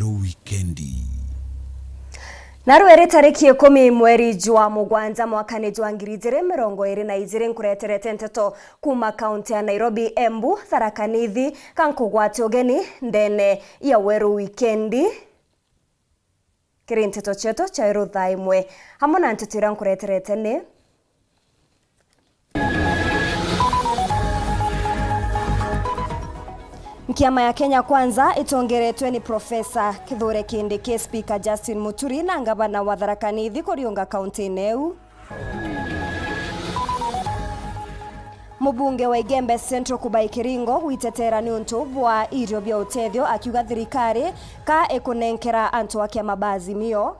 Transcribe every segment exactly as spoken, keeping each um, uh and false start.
Wikendi. Narua iri tariki ikumi mweri jwa mugwanja mwakani jwa ngiri ijiri mirongo iri na ijiri, nkureterete nteto kuma kaunti ya Nairobi, Embu, Tharaka Nithi, ka nkugwate ugeni ndene ya Weru Wikendi. Kiri nteto cietu cia Weru thaa imwe, hamwe na nteto iria nkureterete ni: Nkiama ya Kenya Kwanza itongeretwe ni Profesa Kithure Kindiki, Speaker Justin Muturi na ngavana wa Tharaka Nithi kuriunga kaunti-ini iu. Mubunge wa Igembe Central Kubai Kiringo gwitetera niuntu bwa irio bia utethio, akiuga thirikari ka ikunenkera antu a kiama ba Azimio.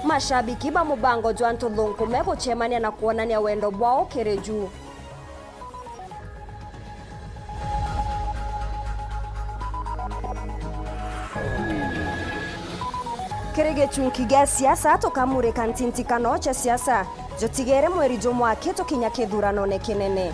Mashabiki ba mubango jwa Ntuthunkume gucemania na kwonania wendo bwao kiri juu. Kiri gichunki gia siasa, tukamurika ntintikano cia siasa jutigere mweri jumwe aki tukinya kithuranone kinene.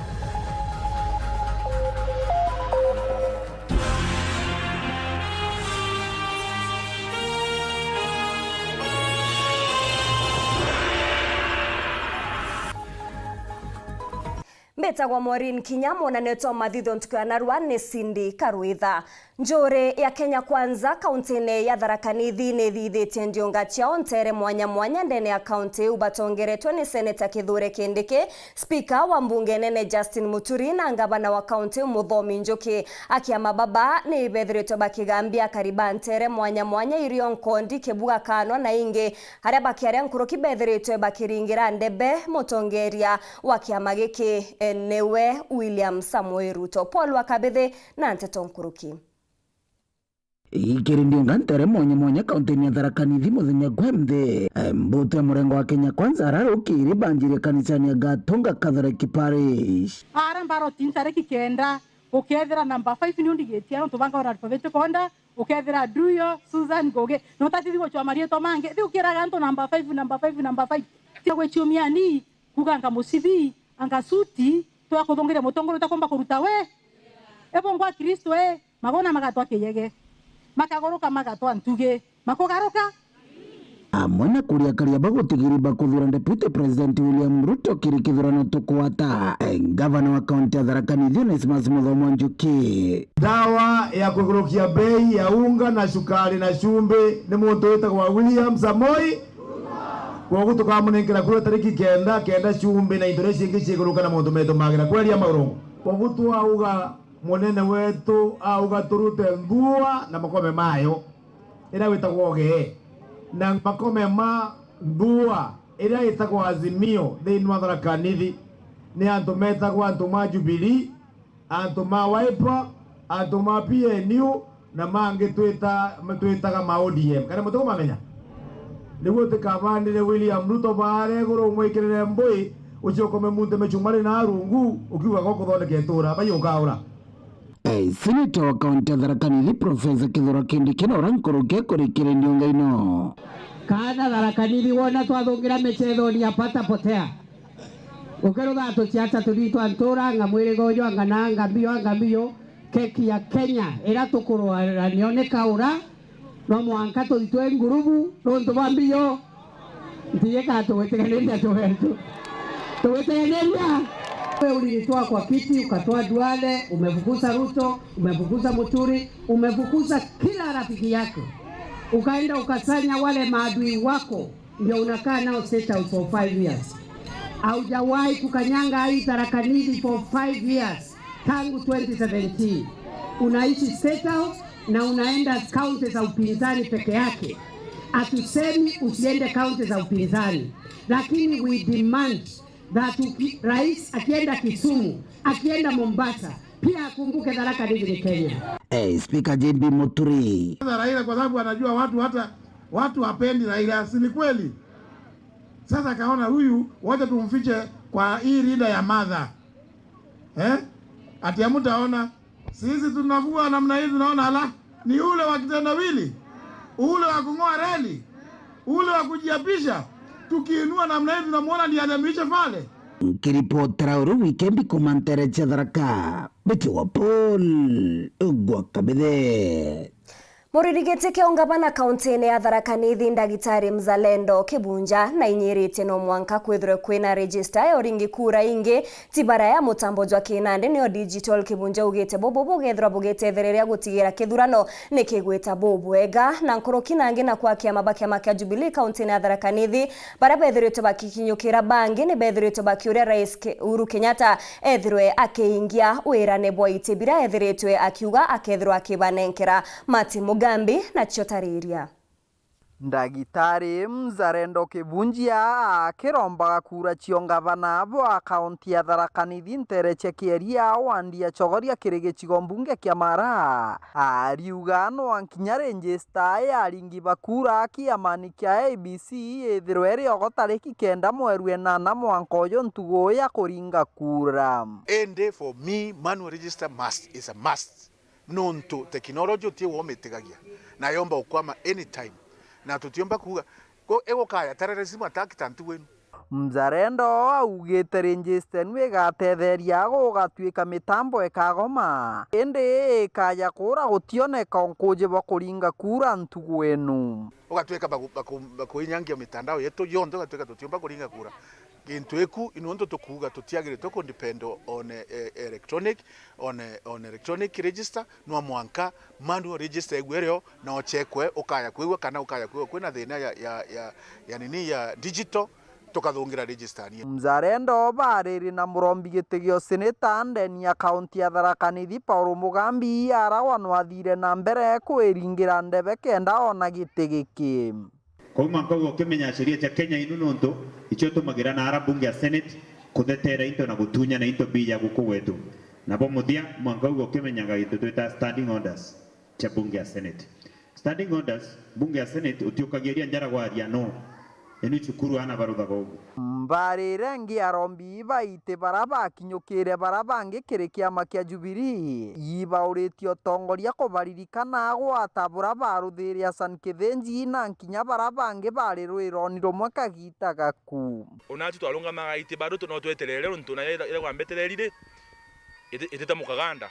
Mbitagwa Maureen Kinya, mwonanio twa mathitho ntuku ya narua ni Cindy Karwitha. Njuri ya Kenya Kwanza, kaunti-ini ya Tharaka Nithi, ni ithithitie ndiunga ciao ntere mwanya mwanya ndene ya kaunti iu, batongeretwe ni Seneta Kithure Kindiki, Spika wa mbunge nene Justin Muturi na ngavana wa kaunti iu Muthomi Njuki. Akiama baba ni bethiritwe bakigambia akari ba ntere mwanya mwanya irio nkondi, kibuga kanwa na ingi, aria bakiaria nkuruki bethiritwe bakiringira ndebe mutongeria wa kiama giki, e, niwe William Samoei Ruto. Paul wa Kabithi na nteto nkuruki. Ikiri ndiunga ntere mwanya mwanya kaunti-ini ya Tharaka Nithi muthenya gwe nthi, e, mbutu ya murengo wa Kenya Kwanza ararukiri banjire kanisani ya Gatunga Catholic Parish. Ara mbaroti ntariki kenda, ukethira number five ni undigitie antu banga ora alphabetic order, ukethira Druyo, Susan Ngugi, na utatithi gucwa marietwa mangi. Thi ukiraga antu number five, number five, number five. Tia gwiciumia ni kuga anga mucibi, anga suti, twa kuthungiria mutongoria utakomba kuruta we. Ebo ngwa Kristo e, magona magatwa kiyege. Makagoroka magatwa ntugi. Makugaruka. Amwe na kuria karia bagutigiri bakuthura Deputy President William Ruto kiri kithurano tukwata, e, ngavana wa kaunti ya Tharaka Nithi Onesmus Muthomi Njuki. Ndawa ya kugurukia bei ya unga na cukari na cumbi ni muntu witagwa William Samoei. Kwogu tukamunenkera kura tariki kenda, kenda cumbi na into iria cingi ciiguruka na muntu metumagira kweria maurungu. Kwogu twauga munene wetu auga turute nthua na makome mayo iria witagwa ugee, na makome ma nthua iria itagwa Azimio thiini wa Tharaka Nithi ni antu metagwa antu ma Jubilee, antu ma Wiper, antu ma P N U, na mangi twita-, twitaga ma O D M. Kana muti kumamenya? Niguo utikabanire William Ruto baare iguru umwikirire mbui, ucio ukome munte micumari na rungu, ukiuga gukuthondeka itura, bai ukaura. Eh, Seneta wa kaunti ya Tharaka Nithi, Professor Kithure Kindiki, na uria nkuruki kurikire ndiunga ino. Kana Tharaka Nithi wona twathungira michethoni ya pata potea. Ukirutha tuciaca tuthii twa ntura, anga mwirigo uju, anga na, anga mbiyo, anga mbiyo, keki ya Kenya iria tukurwara nio ni kaura, no mwanka tuthitwe ngurubu nuntu bwa mbiyo. Ntiye kana tugwitiganiria tu wetu. Tugwitiganiria. Wewe ulinitoa kwa kiti, ukatoa Duale, umefukuza Ruto, umefukuza Muturi, umefukuza kila rafiki yako. Ukaenda ukasanya wale maadui wako. Ndio unakaa nao State House for five years. Haujawahi kukanyanga hii Tharaka Nithi for five years, tangu twenty seventeen. Unaishi State House na unaenda kaunti za upinzani peke yake. Hatusemi usiende kaunti za upinzani, lakini we demand that uki-, rais akienda Kisumu, akienda Mombasa, pia akumbuke Tharaka Nithi ni Kenya. Eh, Speaker J B Muturi. Sasa Raila, kwa sababu anajua watu, hata watu hapendi Raila, si ni kweli? Sasa akaona huyu, wacha tumfiche kwa hii rinda ya madha. Eh? Ati hamtaona. Sisi tunavua namna hii, tunaona, ala, ni ule wa kitendawili, ule wa kung'oa reli, ule wa kujiapisha. Tukiinua namna hii, tunamuona ndiye ameisha pale. Nkiripotera uru wikendi kuuma nteere cia Tharaka, Beti wa Paul Gwakabithe. Muririgiti kia ungavana kauntiine ya Tharaka Nithi, Ndagitari Mzalendo Kibunja, na inyiritie no mwanka kwithirwe kwina register ya uringi kura ingi, ti bara ya mutambo jwa kinandi, niyo digital. Kibunja augite bubu bugethirwa bugitethereria gutigira kithurano ni kigwita bubwega, na nkuruki nangi na kwa kiama ba kiama kia Jubilee kauntiine ya Tharaka Nithi, baria bethiritwe bakikinyukira bangi ni bethiritwe bakiuria Rais Ke-, Uhuru Kenyatta ethirwe akiingia wirane bwa iti biria ethiritwe akiuga akethirwa akibanenkera. Martin Mugambi nacio tariria. Ndagitari Mzalendo Kibunjia akirombaga kura cia ungavana bwa kaunti ya Tharaka Nithi nteere cia Kieria, wandi ya Chogoria kiri gicigo mbunge kia Mara, ariuga no nkinya register ya aringi ba kura kiamani kia I E B C ithirwe iri ogo tariki kenda mweri wa inana mwanka uyu ntugu ya kuringa kura. Indi for me, manual register must, is a must. Nontu technology uti womitigagia, na yomba gukwama anytime. Na tutiomba kuuga, ko-, igukaya, terere simu attack tantu wenu. Mzalendo augite register inu igatetheria gugatuika mitambo ikagoma, indi ikaya kura gutioneka unkuji bwa kuringa kura ntugu inu. Ugatuika baku-, baku-, bakuinyangia mitandao yetu yonthe, ugatuika tutiumba kuringa kura. Gintu iku, nontu tukuuga tutiagiritwe ku depend on, eh, electronic, on, on electronic register, no mwanka manual register igwe rio na ochekwe, ukaya kwigua kana ukaya kwigua kwina thina ya, ya, ya, ya nini ya digital, tukathungira register ni. Mzalendo bariri na murombi giti gio seneta ndeni ya kaunti ya Tharaka Nithi Paul Mugambi aragwa no athire na mbere kwiringira ndebe kenda ona giti giki. Kwou mwanka uga ukimenya sheria cia Kenya inu nontu icio tumagira na ara bunge ya Senate kutheteera into na gutunyana into mbi ya guku gwetu. Nabo muthia mwanka uga ukimenyaga gintu twita standing orders cia bunge ya Senate. Standing orders, bunge ya Senate utiukagiria njara gwaria no. Inu cukuru ana baruthaga uguo. Mbarire ngi arombi baiti bara bakinyukire bara bangi kiri kiama kia Jubilee, ibauritie utongoria kubaririkana gwata bura baruthirie Hassan Kithinji na nkinya bara bangi bari rwironi rumwe kagita gaku. Ona atu twarungamaga iti bado tu-, no tweterere untu nayo ira, ira gwambetereri ri, iti-, itite mukaganda.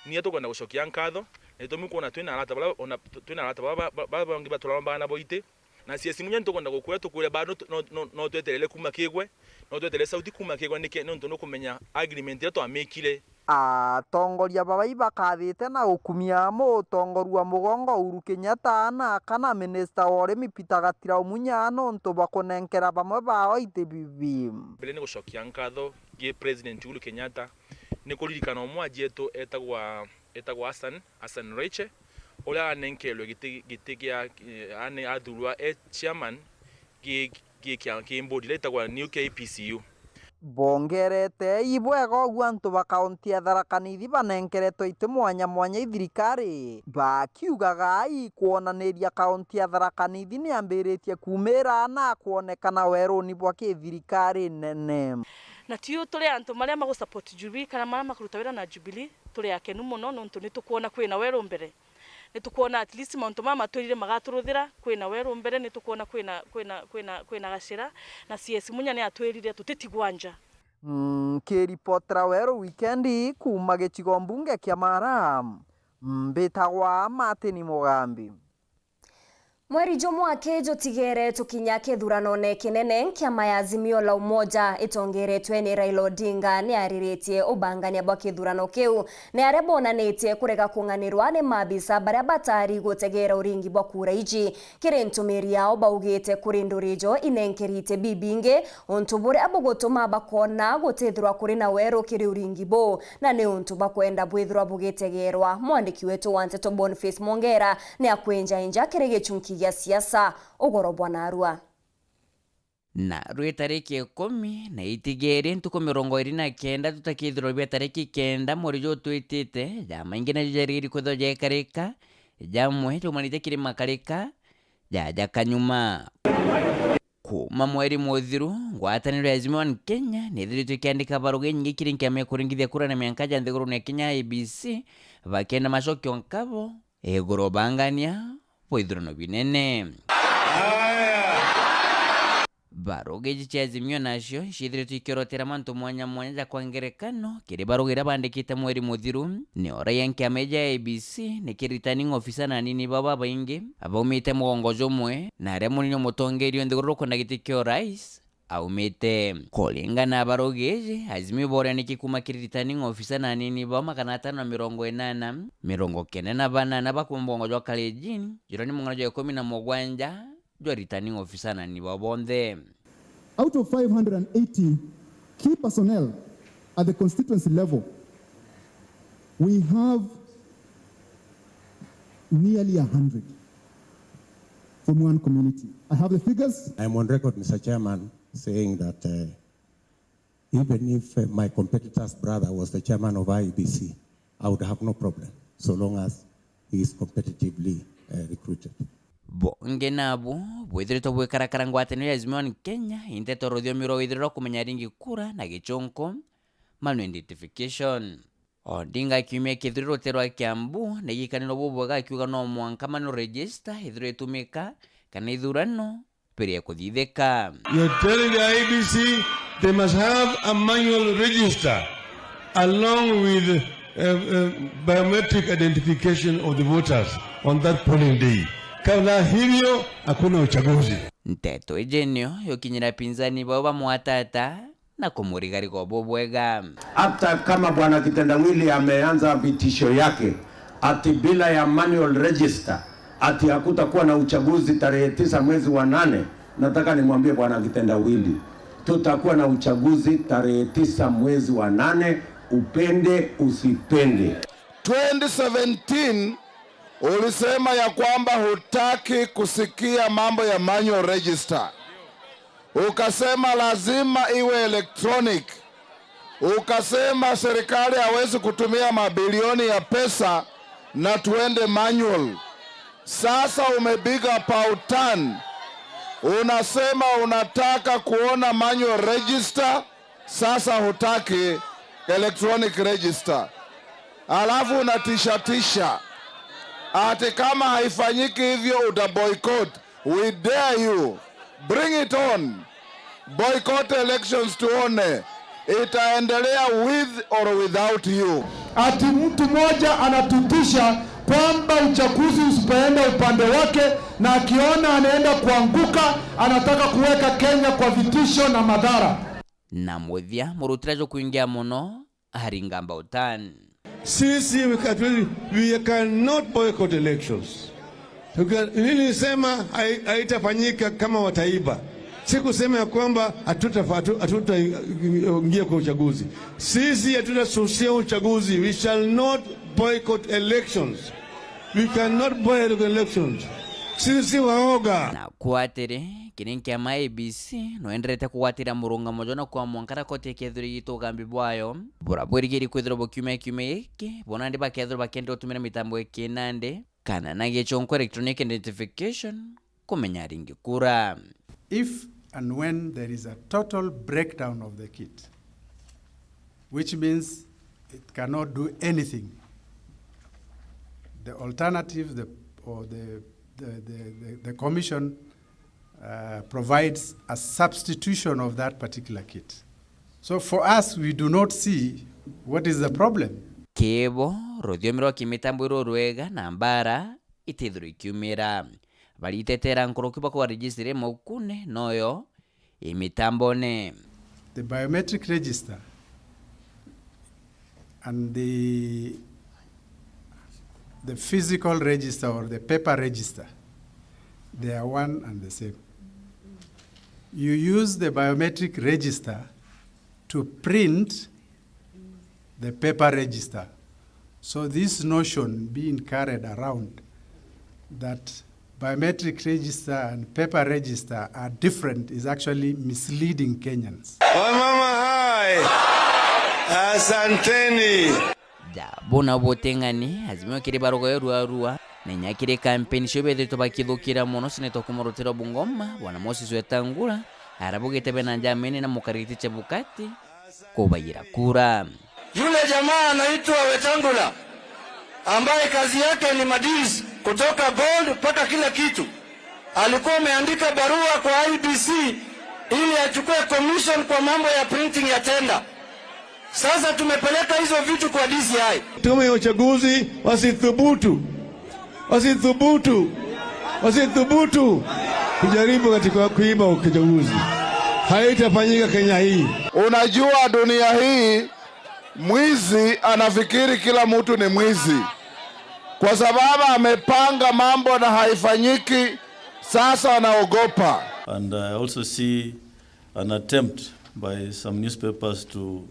Nia tukwenda gucokia nkatho, na itumi kwona twina arata bara, ona tu-, twina arata bara ba, ba, ba, bangi baturombaga nabo iti. Na C S Munya nitukwenda gukwira tukwire bado no, no, no, no tweterere kuma kigwe, no tweterere sauti kuma kigwe niki, nontu nukumenya agreement iria twamikire. Atongoria baba ibakathite na gukumia mutongoria wa mugongo Uhuru Kenyatta na kana minista wa urimi Peter Gatirau Munya nontu bwa kunenkera bamwe bao iti bibi. Mbere ni gucokia nkatho gi President Uhuru Kenyatta ni kuririkana umwe ajietu etagwa, etagwa Hassan, Hassan Reiche, uria anenkerwe giti, giti gia, eh, ane-, athurwa e chairman gi, gi kia, ki board iria itagwa New K P C U. Bongerete ibwega uguo antu ba kaunti ya Tharaka Nithi banenkeretwe iti mwanya mwanya i thirikari, bakiugaga ikwonaniria kaunti ya Tharaka Nithi niambiritie kumira na kwonekana weruni bwa kithirikari nene. Na tiu turi antu maria magu support Jubilee kana maria makuruta wira na Jubilee, turi akenu muno nontu nitukwona kwina weru mbere. Nitukwona at least mauntu maya matwirire magaturuthira, kwina weru mbere, nitukwona kwina, kwina, kwina, kwina gacira, na C S Munya ni atwirire tutitigwa nja. Nkiripotera Weru Wikendi kuuma gicigo mbunge kia Mara, mbitagwa Martin Mugambi. Mweri jumwe aki jutigere tukinya kithuranone kinene, kiama ya Azimio la Umoja itongeretwe ni Raila Odinga ni ariritie ubangania bwa kithurano kiu, ni aria bonanitie kurega kung'anirwa ni maabisa baria batari gutegera uringi bwa kura iji. Kiri ntumiri yao, baugite kuri nduri ijo inenkerite bibingi untu buria bugutuma bakona gutithirwa kuri na weru kiri uringi buu, na ni untu bakwenda bwithirwa bugitegerwa. Mwandiki wetu wa nteto Boniface Mwongera ni akwenjainja kiri gichunki gia siasa ugoro bwa narua. Na rwi tariki ikumi na itigeri ntuku mirongo iri na kenda tutakithirwa bia tariki kenda mweri juu twitite, jamaingi najo jarigiri kwithirwa jekarika, jamwe jaumanite kiri makarika jaja kanyuma. Kuuma mweri muthiru, ngwataniro ya Azimio One Kenya niithiritwe ikiandika baruga inyingi kiri nkiama ya kuringithia kura na mianka ja nthigurune ya Kenya, I E B C, bakienda macokio nkabo iguru bangania bwa ithurano binene. Barugiji cia Azimio nacio iciithiritwe ikiorotera mantu mwanya mwanya ja kwa ngerekano kiri barugi iria bandikite mweri muthiru, ni o raia nkiama iji ya I E B C, ni kiri returning officer na anini bao babaingi abaumite mugongo jumwe, na aria munini o mutongeria o nthiguru rukwenda giti kia urais aumite. Kuringana na barugiji, Azimio boria niki kuuma kiri returning officer na anini bao magana atano na mirongo inana, mirongo kenda na banana bakuuma mugongo jwa Kalenjin, juria ni mung'ana jwa ikumi na mugwanja jwa returning officer na anini bao bonthe. Out of five hundred and eighty key personnel at the constituency level, we have nearly a hundred from one community. I have the figures. I'm on record, Mister Chairman, saying that, uh, even if, uh, my competitor's brother was the chairman of I E B C, I would have no problem so long as he is competitively, uh, recruited. Bungi nabu bwithiritwe bwikarakara ngwataniro ya Azimio One Kenya, inteto ruthiumi rwa withiriro kumenya ringi kura na gichunku, manual identification. Odinga akiumia kithuri rutere rwa Kiambu, na igikaniro bubwega akiuga no mwanka manual register ithirwe itumika kana ithurano birie kuthithika. You're telling the I E B C they must have a manual register along with, uh, uh, biometric identification of the voters on that polling day. Kama la hivyo, hakuna uchaguzi. Nteto iji nio yukinyira pinzani bao bamwatata na kumurigariga bubwega. Hata kama Bwana Kitendawili ameanza vitisho yake ati bila ya manual register, ati hakutakuwa na uchaguzi tarehe tisa mwezi wa nane, nataka nimwambie Bwana Kitendawili, tutakuwa na uchaguzi tarehe tisa mwezi wa nane, upende usipende. Twenty seventeen ulisema ya kwamba hutaki kusikia mambo ya manual register. Ukasema lazima iwe electronic. Ukasema serikali hawezi kutumia mabilioni ya pesa na tuende manual. Sasa umepiga pautan. Unasema unataka kuona manual register, sasa hutaki electronic register. Alafu unatishatisha. Ati kama haifanyiki hivyo uta boycott. We dare you. Bring it on. Boycott elections tuone. Itaendelea with or without you. Ati mtu mmoja anatutisha kwamba uchaguzi usipoenda upande wake na akiona anaenda kuanguka, anataka kuweka Kenya kwa vitisho na madhara. Na muthia, murutira jukwingia muno aringa mbautan. Sisi we can, we cannot boycott elections. We can, nilisema hai-, haitafanyika kama wataiba. Sikusema ya kwamba hatuta-, hatu-, hatutaingia kwa uchaguzi. Sisi hatutasusia uchaguzi. We shall not boycott elections. We cannot boycott elections. Sisi si waoga. Na kwa atiri, kiri nkiama A B C, no enderete kugwatira murungamo jona kwa mwanka na koti ikethirwa igita ugambi bwayo, bura bwirigiri kwithirwa bukiumia kiumia giki, bo nandi bakethirwa bakienderea gutumira mitambo iki nandi, kana na gichunku electronic identification, kumenya aringi kura. If and when there is a total breakdown of the kit, which means it cannot do anything, the alternative, the, or the, the, the, the, the commission, uh, provides a substitution of that particular kit. So for us, we do not see what is the problem. Kibo, ruthiomi rwa kimitambo iru rwega na mbara itithirwa ikiumira. Baritetera nkuruki bakwa registry maukune noyo imitambone. The biometric register and the, the physical register or the paper register, they are one and the same. You use the biometric register to print the paper register. So this notion being carried around that biometric register and paper register are different is actually misleading Kenyans. Wamama hai! Asanteni! Ja, buna buteng'ani, Azimio kiri barogoyo ruarua, na inya kiri kampeni cio bethitwe bakithukira mono, seneta kumurutira Bungoma, Bwana Moses Wetangula, arabugite bena njama inene na mukariti Chebukati kubaira kura. Yule jamaa anaitwa Wetangula, ambaye kazi yake ni madis, kutoka gold mpaka kila kitu, alikuwa ameandika barua kwa I E B C ili achukue commission kwa mambo ya printing ya tender. Sasa tumepeleka hizo vitu kwa D C I. Tume ya uchaguzi wasithubutu, wasithubutu, wasithubutu kujaribu katika kuiba uchaguzi. Haitafanyika Kenya hii. Unajua, dunia hii, mwizi anafikiri kila mtu ni mwizi, kwa sababu amepanga mambo na haifanyiki. Sasa anaogopa. And I also see an attempt by some newspapers to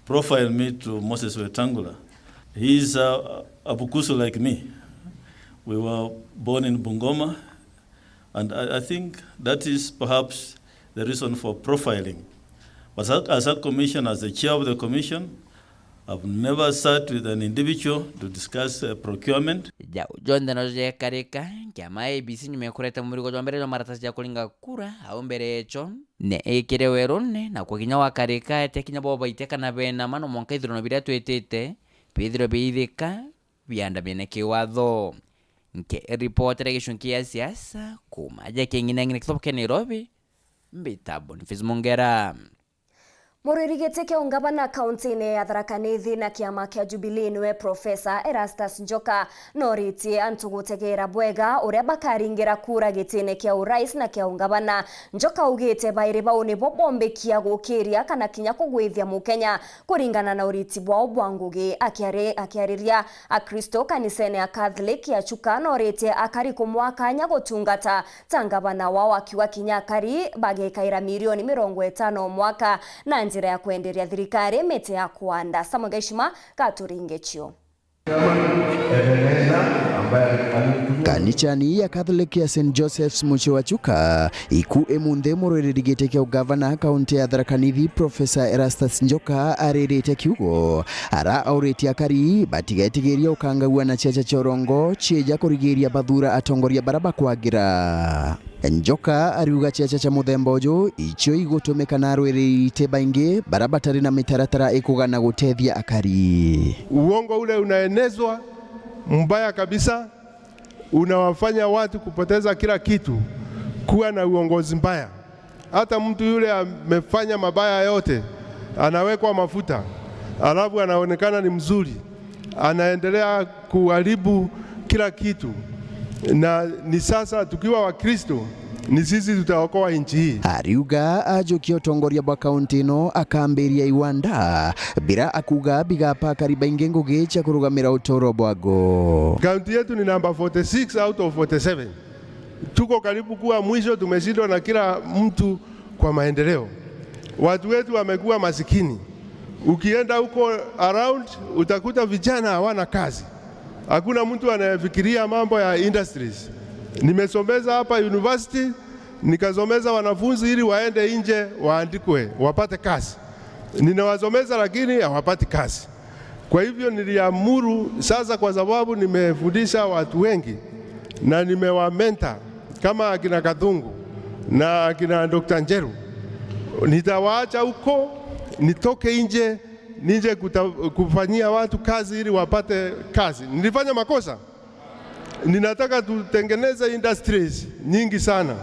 profile me to Moses Wetangula. He is a, a Bukusu like me. We were born in Bungoma, and I, I think that is perhaps the reason for profiling. But as a, as a commission, as the chair of the commission, I've never sat with an individual to discuss, uh, procurement. Jau jonthe najo jekarika, kiama A I E B C nyuma ya kureta murigo jwa mbere jwa maratasi ja kuringa kura au mbere echo, ne ikire werune na kwa kinya wakarika ete kinya bo baite kana bena ma no mwanka ithurano biria twitite bithirwe biithika biandamine kiwatho. Nke ripotera gicunki ya siasa kuma ja king'inang'ina kithobo kia Nairobi, mbita Boniface Mungera. Murwiri giti kia ungavana kaunti-ini ya Tharaka Nithi na kiama kia Jubilee niwe Professor Erastus Njoka noritie antu gutegeera bwega uria bakaringira kura giti-ini kia urais na kia ungavana. Njoka augite bairi bau nibo bombikia gukiria kana kinya kugwithia Mukenya kuringana na uriti bwao bwa ngugi. Akiari-, akiariria Akristo kanisene ya Catholic ya Chuka noritie akari kumwaa kanya gutungata ta ngavana wao, akiuga kinya akari bagekaira milioni mirongo itano o mwaka na njira ya kwenderia thirikari miti ya kuanda. Samuel Gaishima gaturinge cio. Kanicani ya Catholic ya Saint Joseph's Muchi wa Chuka, iku imunthi murwiriri giti kia ugavana kaunti ya Tharaka Nithi, Professor Erastus Njoka aririte kiugo, ara auritie akari batigetigiria ukangagua na ciaca cia urongo cieja kurigiria bathura atongoria bara bakwagira. Njoka ariuga ciaca cia muthemba uju icio igutumika na arwiriri baingi bara batari na mitaratara ikugana gutethia akari. Uongo ule unaenezwa mbaya kabisa, unawafanya watu kupoteza kila kitu, kuwa na uongozi mbaya. Hata mtu yule amefanya mabaya yote, anawekwa mafuta, alafu anaonekana ni mzuri, anaendelea kuharibu kila kitu. Na ni sasa tukiwa Wakristo, ni sisi tutaokoa nchi hii. Ariuga ajukia utongoria bwa kaunti ino akambiria iwanda, bira akuga bigapa akari baingi ngugi cia kurugamira uturo bwago. Kaunti yetu ni namba forty-six out of forty-seven. Tuko karibu kuwa mwisho, tumeshindwa na kila mtu kwa maendeleo. Watu wetu wamekuwa masikini. Ukienda huko around, utakuta vijana hawana kazi. Hakuna mtu anayefikiria mambo ya industries. Nimesomeza hapa university, nikasomeza wanafunzi ili waende nje waandikwe, wapate kazi. Ninawasomeza lakini hawapati kazi. Kwa hivyo niliamuru sasa, kwa sababu nimefundisha watu wengi na nimewamenta kama akina Kathungu na akina Doctor Njeru, nitawaacha huko, nitoke nje, nije kuta-, kufanyia watu kazi ili wapate kazi. Nilifanya makosa? Ninataka tutengeneze industries nyingi sana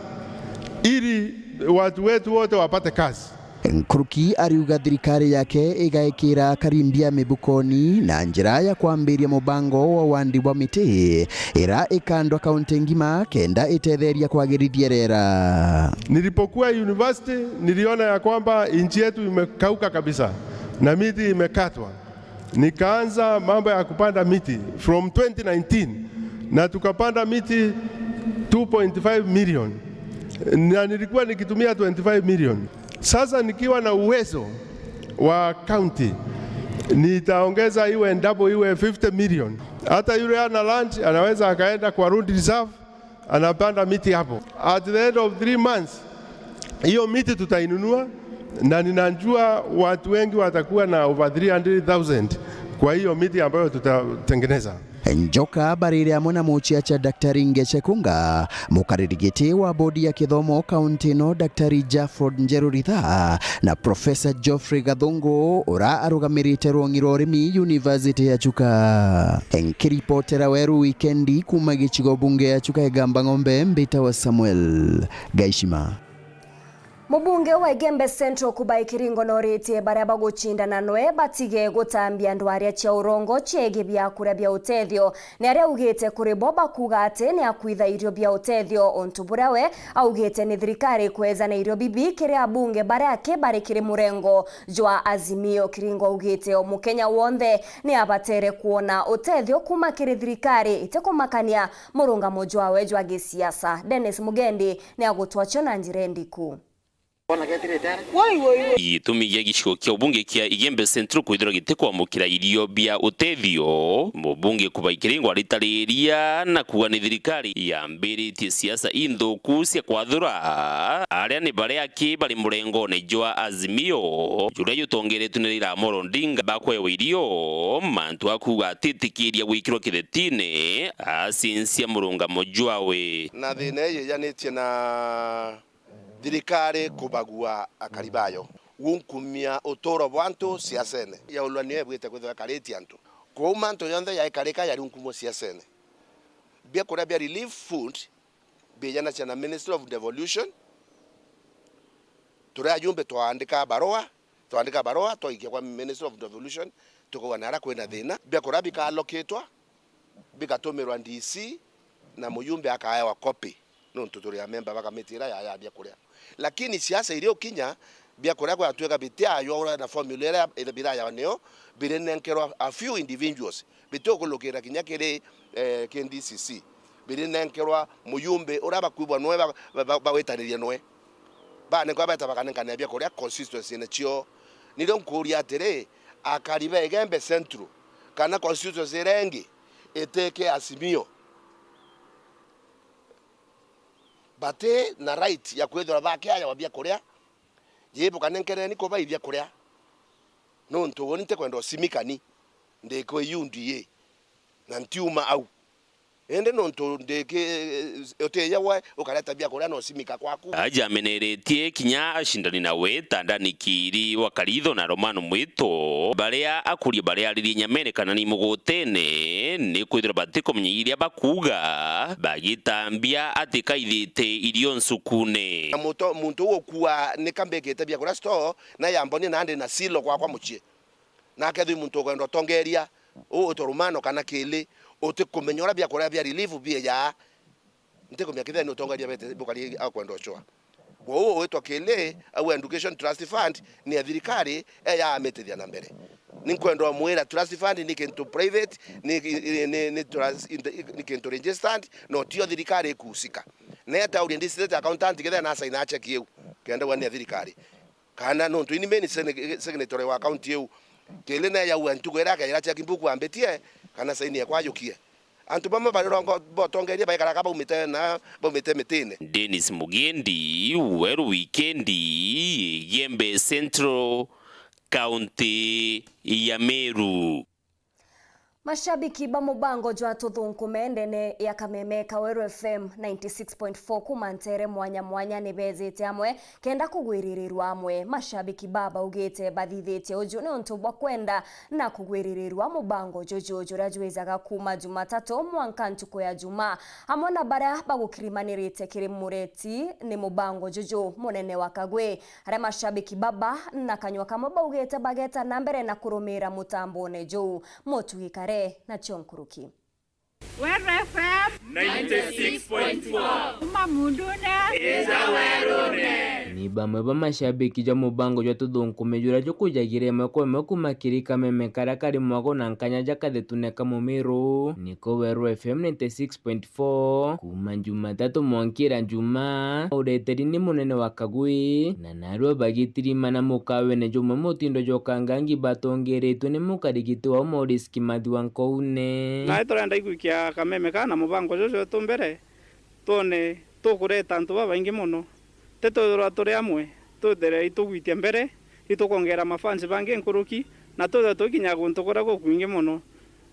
ili watu wetu wote wapate kazi. Nkuruki ariuga thirikari yake igaikira akari mbia mibukoni na njira ya kwambiria mubango wa wandi bwa miti ira ikandwa kaunti ngima kenda itetheria kwagirithia rera. Nilipokuwa university, niliona ya kwamba nchi yetu imekauka kabisa na miti imekatwa. Nikaanza mambo ya kupanda miti from twenty nineteen, na tukapanda miti two point five million, na nilikuwa nikitumia twenty-five million. Sasa nikiwa na uwezo wa county, nitaongeza iwe double, iwe fifty million. Hata yule ana land anaweza akaenda kwa road reserve, anapanda miti hapo. At the end of three months, hiyo miti tutainunua, na ninajua watu wengi watakuwa na over three hundred thousand kwa hiyo miti ambayo tutatengeneza. Njoka barire amwe na muciaca Daktari Ngeche Kunga, mukariri giti wa bodi ya kithomo kaunti ino Daktari Jafford Njeru Ritha, na Professor Geoffrey Gathungu, ura arugamirite rwong'i rwa urimi University ya Chuka. Nkiripotera Weru Wikendi kuma gicigo bunge ya Chuka Igamba Ng'ombe, mbitawa Samuel Gaishima. Mubunge wa Igembe Central Kubai Kiringo noritie baria bagucindana nwe batige gutambia ndwaria cia urongo ciegii biakuria bia utethio. Ni aria augite kuri bo bakuuga ati ni akwitha irio bia utethio, untu buria we augite ni thirikari kwejana irio bibi kiri abunge baria aki bari kiri murengo jwa Azimio. Kiringo augite o Mukenya wonthe ni abatere kwona utethio kuuma kiri thirikari, itikumakania murungamo jwawe jwa gisiasa. Dennis Mugendi ni agutwacho na njira indiku. Gitumi gia gicigo kia ubunge kia Igembe Central kwithirwa gitikwamukira irio bia utethio, mubunge Kubai Kiringo aritariria na kuuga ni thirikari yambiritie siasa inthuku cia kwathura aria ni baria aki bari murengone jwa Azimio, juria jutongeretue ni Raila Amolo Odinga, bakwewa irio, mantu a kuuga atitikiria gwikirwa kithetine, acinzia murungamo jwawe. Na thina ii yejanitie na thirikari kubagua akari bayo, gunkumia uturo bwa antu siasene. Yaulwa niyo ibwite kwithirwa ikaritie antu. Kwoou mantu yonthe yaikarika yari nkumo siasene. Biakuria bia relief food biejanacia na Ministry of Devolution. Turi ajumbe twaandika barua, twaandika barua twaikia kwa Ministry of Devolution, tukauga nara kwina thina. Biakuria bikalokitwa, bigatumirwa D C na muyumbe akaewa copy, nontu turi amemba ba kamiti iria ya, ya biakuria. Lakini siasa iri ukinya, biakuria gwatuika bitiaywa uria na formula iria ira-, birayawa nio, birinenkerwa a few individuals, bitiukulukira kinya kiri, eh, K D C C, birinenkerwa muyumbe uria bakwibwa nwe ba-, ba-, ba-, bagwitaniria nwe. Banenkerwa beta bakanenkania biakuria constituency-ine cio. Nirio nkuuria atiri, akari ba Igembe Central kana constituency iria ingi itike Azimio, bati na right ya kwithirwa bakiayawa biakuria? Ii, bukanenkereni kubai biakuria, nontu uuni ntikwenda usimikani, ndi kwi U D A, na ntiuma au. Indi nontu ndiki, utiija gwe ukareta biakuria na usimika kwaku. Aja ameneretie kinya acindani nawe ta Dani Kiiri wa Karitho na Romano Mwito, baria akuria bariaririe nyamene kana ni mugutene, ni kwithirwa batikumenya iria bakuuga, bagitambia ati kaithite irio ncukune. Na muto-, muntu uu ukua ni kambikite biakuria store, na yamboni nandi na silo gwakwa mucii. Na akethirwa muntu ukwenda utongeria, uu witwa Romano kana Kiiri, utikumenya uria biakuria bia relief biejaa, ntikumenya kethira ni utongeria bete bukari akwenda ucua. Kwou uu witwa Kiiri, au Education Trust Fund ni ya thirikari, eya amitithia na mbere. Ninkwenda umwira trust fund ni kintu private, ni, ni, ni, ni trust, ni kintu registered, no tio thirikari ikuhusika. Neta uria district accountant kethira na sign a check iu, kenda ugwa ni ya thirikari. Kana nontu ini main sign-, signatory wa account iu, Kiiri neya ua ntuku iria akaira check book wambitie, kana saini ekwa ajukie. Antu bamwe bari rongo botongeria baikaraga baumite na, baumite mitine. Dennis Mugendi, Weru Wikendi, Igembe Central, County ya Meru. Mashabiki ba mubango jwa Tuthunkume ndene ya Kameme ka Weru F M ninety six point four kuuma nteere mwanya mwanya ni beejite amwe kenda kugwiririrwa amwe. Mashabiki baa baugite bathithitie uju niuntu bwa kwenda na kugwiririrwa mubango juju juria jwijaga kuuma Jumatatu mwanka ntuku ya Jumaa, amwe na baria bagukirimanirite kiri mureti ni mubango juju munene wa Kagwi. Aria mashabiki baba na kanyua kamwe baugite bageta na mbere na kurumira mutambone juu. Mutugi kare nacio nkuruki. Weru F M ninety six point four. Kuma Mundune. Ija Werune. Ni bamwe ba mashabiki ja mubango jwa Tuthunkume juria jukujagira imwe kwa imwe kuma kiri Kameme karia kari mwago na nkanya ja kathetune ka Mumiru. Niko Weru F M ninety six point four. Kuma Jumatatu mwankira Jumaa, ureteri ni munene wa Kagwi, na narua bagitirimana mukawene jumwe mutindo jwa ukangangi batongeretwe ni mukarigiti wao Maurice Kimathi wa Nkoune. Nae turenda igwikia Kameme kaa na mubango juju wetu mbere, twone tukureta antu babaingi mono. Ti twithirwa turi amwe, twithire itugwitia mbere, itukongera mafans bangi nkuruki, na twithire tugikinya guntu kuria gukwingi mono.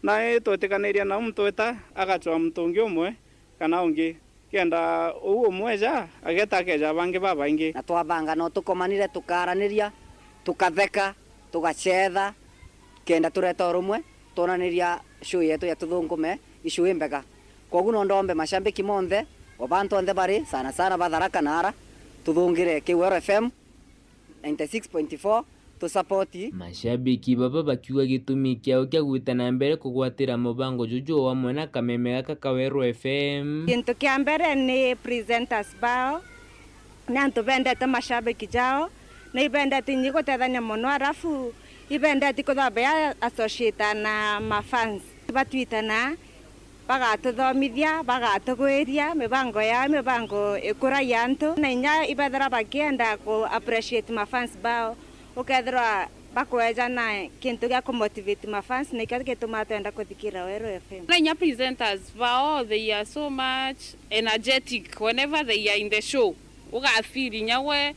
Nae twetikaniria na muntu weta agacwa muntu ungi umwe kana ungi, kenda uu umwe eja, ageta akeja bangi babaingi. Na twabanga no tukomanire, tukaraniria, tukatheka, tugacetha, kenda tureta urumwe, twonaniria show yetu ya Tuthungume i show imbega. Kwogu no ndombe mashambiki monthe, o bantu onthe bari, sana sana ba Tharaka na ara, Tuthungire Kiwero F M ninety six point four, tusapoti. Mashabiki baba bakiuga gitumi kiao kia gwita na mbere kugwatira mubango juju o amwe na kameme gaka ka Weru F M. Gintu kia mbere ni presenters bao, ni antu bendete mashabiki jao, na ibendete inya gutethania mono, arafu ibendete kwithirwa be associate na mafans. Batwitana, bagatuthomithia, bagatugwiria mibango yao, mibango ikuragia antu, na inya ibethira bakienda ku appreciate mafans bao, ukethirwa bakwejana kintu gia ku motivate mafans, nikio gitumaa twenda kuthikira Weru F M. Na inya presenters bao, they are so much energetic whenever they are in the show. Ugafeel inya we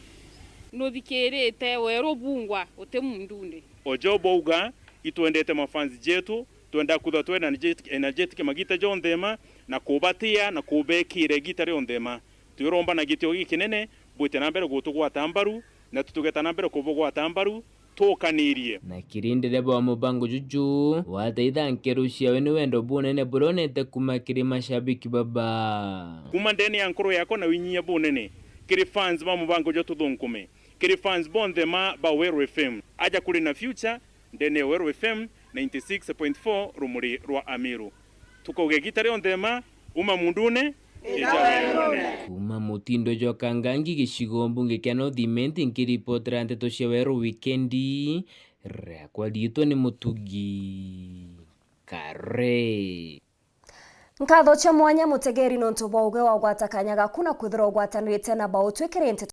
nuthikirite Weru bungwa uti mundune. O Job auga, itwendete mafans jetu, twenda kwithirwa twi energetic, energetic magita jonthe ma, na kubatia na kubekira igita rionthe ma. Twiromba na gitio gikinene, bwite na mbere gutugwata mbaru, na tutugeta na mbere kubugwata mbaru, tukanirie. Na kiri ndereba wa mubango juju, wateitha nkeru ciawe ni wendo bunene buria onete kuma kiri mashabiki baba. Kuma ndene ya nkoro yakwa na winyia bunene, kiri fans ba mubango jwa Tuthunkume, kiri fans bonthe ma ba Weru F M. Aja kuri na future, ndene ya Weru F M ninety six point four Rumuri rwa Amiru. Tukauge gita rionthe ma, uma mundune, ija werune. Kuma mutindo jwa Kangangi gicigo mbunge kia North Imenti, nkiripotera nteto cia Weru wikendi, riakwa riitwa ni Mutugi Kare. Nkatho cia mwanya mutegeri nontu bwa uge wa gwata kanya gaku na kwithirwa ugwatanirite na bao twikire nteto